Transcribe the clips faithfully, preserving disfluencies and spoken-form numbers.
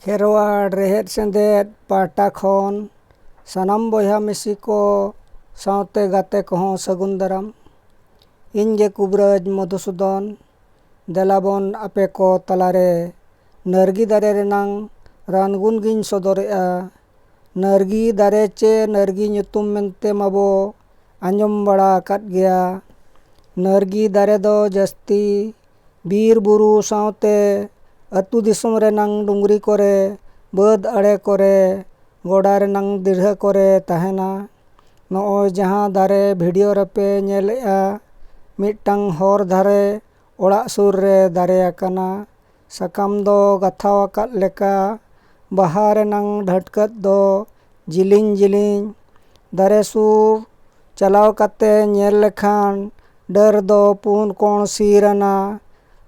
ᱠᱷᱮᱨᱣᱟᱲ ᱨᱮᱦᱮᱫ ᱥᱮᱸᱫᱮᱫ ᱯᱟᱦᱴᱟ ᱠᱷᱚᱱ ᱥᱟᱱᱟᱢ ᱵᱚᱭᱦᱟ ᱢᱤᱥᱤ ᱠᱚ ᱥᱟᱶᱛᱮ ᱜᱟᱛᱮ ᱠᱚᱦᱚᱸ ᱥᱟᱹᱜᱩᱱ ᱫᱟᱨᱟᱢ᱾ ᱤᱧ ᱜᱮ ᱠᱩᱵᱨᱟᱡᱽ ᱢᱚᱫᱷᱩᱥᱩᱫᱚᱱ᱾ ᱫᱮᱞᱟᱵᱚᱱ ᱟᱯᱮ ᱠᱚ ᱛᱟᱞᱟᱨᱮ ᱱᱟᱹᱨᱜᱤ ᱫᱟᱨᱮ ᱨᱮᱱᱟᱝ ᱨᱟᱱ ᱜᱩᱱ ᱜᱤᱧ ᱥᱚᱫᱚᱨᱮᱜᱼᱟ᱾ ᱱᱟᱹᱨᱜᱤ ᱫᱟᱨᱮ ᱪᱮ ᱱᱟᱹᱨᱜᱤ ᱧᱩᱛᱩᱢ ᱢᱮᱱᱛᱮ ᱢᱟᱵᱚ ᱟᱸᱡᱚᱢ ᱵᱟᱲᱟ ᱟᱠᱟᱫ ᱜᱮᱭᱟ᱾ ᱱᱟᱹᱨᱜᱤ ᱫᱟᱨᱮ ᱫᱚ ᱡᱟᱹᱥᱛᱤ ᱵᱤᱨ ᱵᱩᱨᱩ ᱥᱟᱶᱛᱮ ᱟᱹᱛᱩ ᱫᱤᱥᱚᱢ ᱨᱮᱱᱟᱝ ᱰᱩᱝᱨᱤ ᱠᱚᱨᱮ, ᱵᱟᱹᱫᱽ ᱟᱲᱮ ᱠᱚᱨᱮ, ᱜᱚᱰᱟ ᱨᱮᱱᱟᱝ ᱫᱤᱨᱦᱟᱹ ᱠᱚᱨᱮ ᱛᱟᱦᱮᱱᱟ᱾ ᱱᱚᱜᱼᱚᱭ ᱡᱟᱦᱟᱸ ᱫᱟᱨᱮ ᱵᱷᱤᱰᱤᱭᱳ ᱨᱮᱯᱮ ᱧᱮᱞᱮᱜᱼᱟ, ᱢᱤᱫᱴᱟᱝ ᱦᱚᱨ ᱫᱷᱟᱨᱮ ᱚᱲᱟᱜ ᱥᱩᱨ ᱨᱮ ᱫᱟᱨᱮ ᱟᱠᱟᱱᱟ᱾ ᱥᱟᱠᱟᱢ ᱫᱚ ᱜᱟᱛᱷᱟᱣ ᱟᱠᱟᱫ ᱞᱮᱠᱟ, ᱵᱟᱦᱟ ᱨᱮᱱᱟᱝ ᱰᱷᱟᱹᱴᱠᱟᱹᱛ ᱫᱚ ᱡᱤᱞᱤᱧ ᱡᱤᱞᱤᱧ᱾ ᱫᱟᱨᱮ ᱥᱩᱨ ᱪᱟᱞᱟᱣ ᱠᱟᱛᱮ ᱧᱮᱞ ᱞᱮᱠᱷᱟᱱ ᱰᱟᱹᱨ ᱫᱚ ᱯᱩᱸᱰ ᱠᱚᱬ ᱥᱤᱨ ᱟᱱᱟ᱾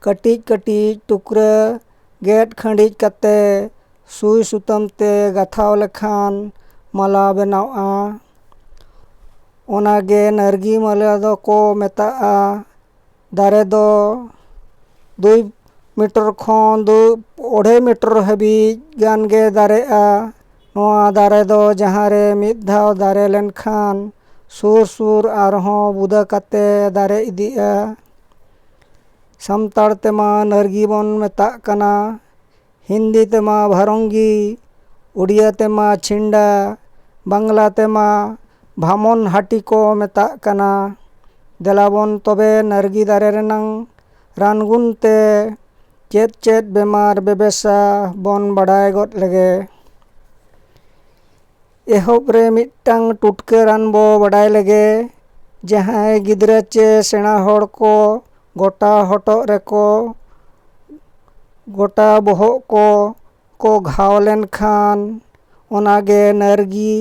ᱠᱟᱹᱴᱤᱡ ᱠᱟᱹᱴᱤᱡ ᱴᱩᱠᱨᱟᱹ ᱜᱮᱫ ᱠᱷᱟᱹᱸᱰᱤᱡ ᱠᱟᱛᱮ ᱥᱩᱭ ᱥᱩᱛᱟᱹᱢ ᱛᱮ ᱜᱟᱛᱷᱟᱣ ᱞᱮᱠᱷᱟᱱ ᱢᱟᱞᱟ ᱵᱮᱱᱟᱣᱜᱼᱟ᱾ ᱚᱱᱟᱜᱮ ᱱᱟᱹᱨᱜᱤ ᱢᱟᱞᱟ ᱫᱚᱠᱚ ᱢᱮᱛᱟᱜᱼᱟ᱾ ᱫᱟᱨᱮ ᱫᱚ ᱫᱩᱭ ᱢᱤᱴᱟᱨ ᱠᱷᱚᱱ ᱫᱩ ᱚᱲᱟᱭ ᱢᱤᱴᱟᱨ ᱦᱟᱹᱵᱤᱡ ᱜᱟᱱ ᱜᱮ ᱫᱟᱨᱮᱜᱼᱟ᱾ ᱱᱚᱣᱟ ᱫᱟᱨᱮ ᱫᱚ ᱡᱟᱦᱟᱸ ᱨᱮ ᱢᱤᱫ ᱫᱷᱟᱣ ᱫᱟᱨᱮ ᱞᱮᱱᱠᱷᱟᱱ ᱥᱩᱨ ᱥᱩᱨ ᱟᱨᱦᱚᱸ ᱵᱩᱫᱟᱹ ᱠᱟᱛᱮ ᱫᱟᱨᱮ ᱤᱫᱤᱜᱼᱟ᱾ ᱥᱟᱱᱛᱟᱲ ᱛᱮᱢᱟ ᱱᱟᱹᱨᱜᱤ ᱵᱚᱱ ᱢᱮᱛᱟᱜ ᱠᱟᱱᱟ, ᱦᱤᱱᱫᱤ ᱛᱮᱢᱟ ᱵᱷᱟᱨᱚᱝᱜᱤ, ᱩᱲᱤᱭᱟ ᱛᱮᱢᱟ ᱪᱷᱤᱱᱰᱟ, ᱵᱟᱝᱞᱟ ᱛᱮᱢᱟ ᱵᱷᱟᱢᱚᱱ ᱦᱟᱹᱴᱤ ᱠᱚ ᱢᱮᱛᱟᱜ ᱠᱟᱱᱟ᱾ ᱫᱮᱞᱟᱵᱚᱱ ᱛᱚᱵᱮ ᱱᱟᱹᱨᱜᱤ ᱫᱟᱨᱮ ᱨᱮᱱᱟᱝ ᱨᱟᱱ ᱜᱩᱱ ᱛᱮ ᱪᱮᱫ ᱪᱮᱫ ᱵᱮᱢᱟᱨ ᱵᱮᱵᱮᱥᱟ ᱵᱚᱱ ᱵᱟᱰᱟᱭ ᱜᱚᱫ ᱞᱮᱜᱮ᱾ ᱮᱦᱚᱵ ᱨᱮ ᱢᱤᱫᱴᱟᱝ ᱴᱩᱴᱠᱟᱹ ᱨᱟᱱ ᱵᱚ ᱵᱟᱰᱟᱭ ᱞᱮᱜᱮ᱾ ᱡᱟᱦᱟᱸᱭ ᱜᱤᱫᱽᱨᱟᱹ ᱪᱮ ᱥᱮᱬᱟ ᱦᱚᱲ ᱠᱚ ᱜᱚᱴᱟ ᱦᱚᱴᱚᱜ ᱨᱮᱠᱚ, ᱜᱚᱴᱟ ᱵᱚᱦᱚᱜ ᱠᱚ ᱠᱚ ᱜᱷᱟᱣ ᱞᱮᱱᱠᱷᱟᱱ, ᱚᱱᱟᱜᱮ ᱱᱟᱹᱨᱜᱤ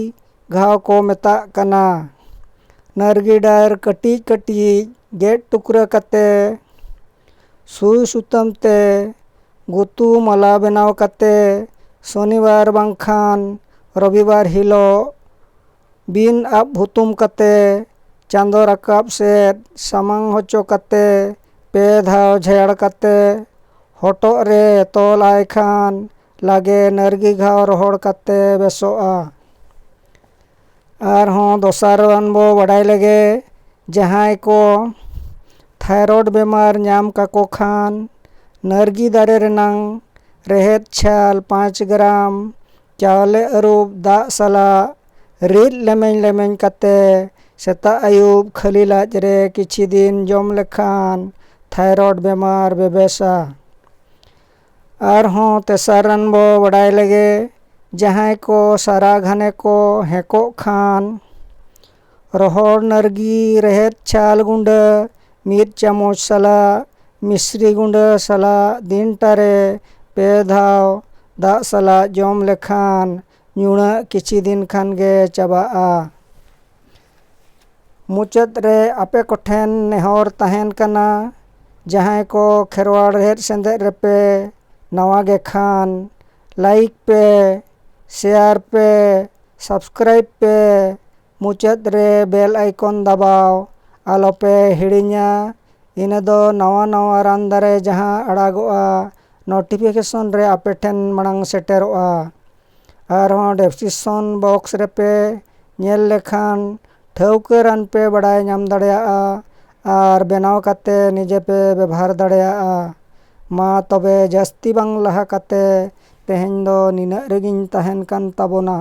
ᱜᱷᱟᱣ ᱠᱚ ᱢᱮᱛᱟᱜ ᱠᱟᱱᱟ᱾ ᱱᱟᱹᱨᱜᱤ ᱰᱟᱹᱨ ᱠᱟᱹᱴᱤᱡ ᱠᱟᱹᱴᱤᱡ ᱜᱮᱫ ᱴᱩᱠᱨᱟᱹ ᱠᱟᱛᱮ ᱥᱩᱭ ᱥᱩᱛᱟᱹᱢ ᱛᱮ ᱜᱩᱛᱩ ᱢᱟᱞᱟ ᱵᱮᱱᱟᱣ ᱠᱟᱛᱮ ᱥᱚᱱᱤᱵᱟᱨ ᱵᱟᱝᱠᱷᱟᱱ ᱨᱚᱵᱤᱵᱟᱨ ᱦᱤᱞᱳᱜ ᱵᱤᱱ ᱟᱵ ᱦᱩᱛᱩᱢ ᱠᱟᱛᱮ ᱪᱟᱸᱫᱚ ᱨᱟᱠᱟᱵ ᱥᱮᱫ ᱥᱟᱢᱟᱝ ᱦᱚᱪᱚ ᱠᱟᱛᱮ ᱯᱮ ᱫᱷᱟᱣ ᱡᱷᱮᱲ ᱠᱟᱛᱮ ᱦᱚᱴᱚᱜ ᱨᱮ ᱛᱚᱞ ᱟᱭ ᱠᱷᱟᱱ ᱞᱟᱜᱮ ᱱᱟᱹᱨᱜᱤ ᱜᱷᱟᱣ ᱨᱚᱦᱚᱲ ᱠᱟᱛᱮ ᱵᱮᱥᱚᱜᱼᱟ᱾ ᱟᱨᱦᱚᱸ ᱫᱚᱥᱟᱨ ᱟᱱ ᱵᱚ ᱵᱟᱰᱟᱭ ᱞᱮᱜᱮ, ᱡᱟᱦᱟᱸᱭ ᱠᱚ ᱛᱷᱟᱭᱨᱚᱭᱮᱰ ᱵᱮᱢᱟᱨ ᱧᱟᱢ ᱠᱟᱠᱚ ᱠᱷᱟᱱ, ᱱᱟᱹᱨᱜᱤ ᱫᱟᱨᱮ ᱨᱮᱱᱟᱝ ᱨᱮᱦᱮᱫ ᱪᱷᱟᱞ ᱯᱟᱸᱪ ᱜᱨᱟᱢ ᱪᱟᱣᱞᱮ ᱟᱹᱨᱩᱵ ᱫᱟᱜ ᱥᱟᱞᱟᱜ ᱨᱤᱫ ᱞᱮᱢᱮᱧ ᱞᱮᱢᱮᱧ ᱠᱟᱛᱮ ᱥᱮᱛᱟᱜ ᱟᱹᱭᱩᱵ ᱠᱷᱟᱹᱞᱤ ᱞᱟᱡ ᱨᱮ ᱠᱤᱪᱷᱤ ᱫᱤᱱ ᱡᱚᱢ ᱞᱮᱠᱷᱟᱱ ᱛᱷᱟᱭᱨᱚᱭᱮᱰ ᱵᱮᱢᱟᱨ ᱵᱮᱵᱮᱥᱟ᱾ ᱟᱨᱦᱚᱸ ᱛᱮᱥᱟᱨ ᱟᱱ ᱵᱚ ᱵᱟᱰᱟᱭ ᱞᱮᱜᱮ, ᱡᱟᱦᱟᱸᱭ ᱠᱚ ᱥᱟᱨᱟ ᱜᱷᱟᱱᱮ ᱠᱚ ᱦᱮᱸᱠᱚᱜ ᱠᱷᱟᱱ, ᱨᱚᱦᱚᱲ ᱱᱟᱹᱨᱜᱤ ᱨᱮᱦᱮᱫ ᱪᱷᱟᱞ ᱜᱩᱸᱰᱟᱹ ᱢᱤᱫ ᱪᱟᱢᱚᱪ ᱥᱟᱞᱟᱜ ᱢᱤᱥᱨᱤ ᱜᱩᱸᱰᱟᱹ ᱥᱟᱞᱟᱜ ᱫᱤᱱᱴᱟ ᱨᱮ ᱯᱮ ᱫᱷᱟᱣ ᱫᱟᱜ ᱥᱟᱞᱟᱜ ᱡᱚᱢ ᱞᱮᱠᱷᱟᱱ ᱧᱩᱲᱟᱹᱜ ᱠᱤᱪᱷᱤ ᱫᱤᱱ ᱠᱷᱟᱱ ᱜᱮ ᱪᱟᱵᱟᱜᱼᱟ᱾ ᱢᱩᱪᱟᱹᱫ ᱨᱮ ᱟᱯᱮ ᱠᱚᱴᱷᱮᱱ ᱱᱮᱦᱚᱨ ᱛᱟᱦᱮᱱ ᱠᱟᱱᱟ, ᱡᱟᱦᱟᱸᱭ ᱠᱚ ᱠᱷᱮᱨᱣᱟᱲ ᱨᱮᱦᱮᱫ ᱥᱮᱸᱫᱮᱫ ᱨᱮᱯᱮ ᱱᱟᱣᱟ ᱜᱮ ᱠᱷᱟᱱ, ᱞᱟᱭᱤᱠ ᱯᱮ, ᱥᱮᱭᱟᱨ ᱯᱮ, ᱥᱟᱵᱥᱠᱨᱟᱭᱤᱵ ᱯᱮ, ᱢᱩᱪᱟᱹᱫ ᱨᱮ ᱵᱮᱞ ᱟᱭᱠᱚᱱ ᱫᱟᱵᱟᱣ ᱟᱞᱚᱯᱮ ᱦᱤᱲᱤᱧᱟ᱾ ᱤᱱᱟᱹ ᱫᱚ ᱱᱟᱣᱟ ᱱᱟᱣᱟ ᱨᱟᱱ ᱫᱟᱨᱮ ᱡᱟᱦᱟᱸ ᱟᱲᱟᱜᱚᱜᱼᱟ, ᱱᱳᱴᱤᱯᱷᱤᱠᱮᱥᱚᱱ ᱨᱮ ᱟᱯᱮ ᱴᱷᱮᱱ ᱢᱟᱲᱟᱝ ᱥᱮᱴᱮᱨᱚᱜᱼᱟ᱾ ᱟᱨᱦᱚᱸ ᱰᱮᱥᱠᱨᱤᱯᱥᱚᱱ ᱵᱚᱠᱥ ᱨᱮᱯᱮ ᱧᱮᱞ ᱞᱮᱠᱷᱟᱱ ᱴᱷᱟᱹᱣᱠᱟᱹ ᱨᱟᱱ ᱯᱮ ᱵᱟᱲᱟᱭ ᱧᱟᱢ ᱫᱟᱲᱮᱭᱟᱜᱼᱟ ᱟᱨ ᱵᱮᱱᱟᱣ ᱠᱟᱛᱮ ᱱᱤᱡᱮ ᱯᱮ ᱵᱮᱵᱷᱟᱨ ᱫᱟᱲᱮᱭᱟᱜᱼᱟ᱾ ᱢᱟ ᱛᱚᱵᱮ ᱡᱟᱹᱥᱛᱤ ᱵᱟᱝ ᱞᱟᱦᱟ ᱠᱟᱛᱮ ᱛᱮᱦᱮᱧ ᱫᱚ ᱱᱤᱱᱟᱹᱜ ᱨᱮᱜᱤᱧ ᱛᱟᱦᱮᱱ ᱠᱟᱱ ᱛᱟᱵᱚᱱᱟ᱾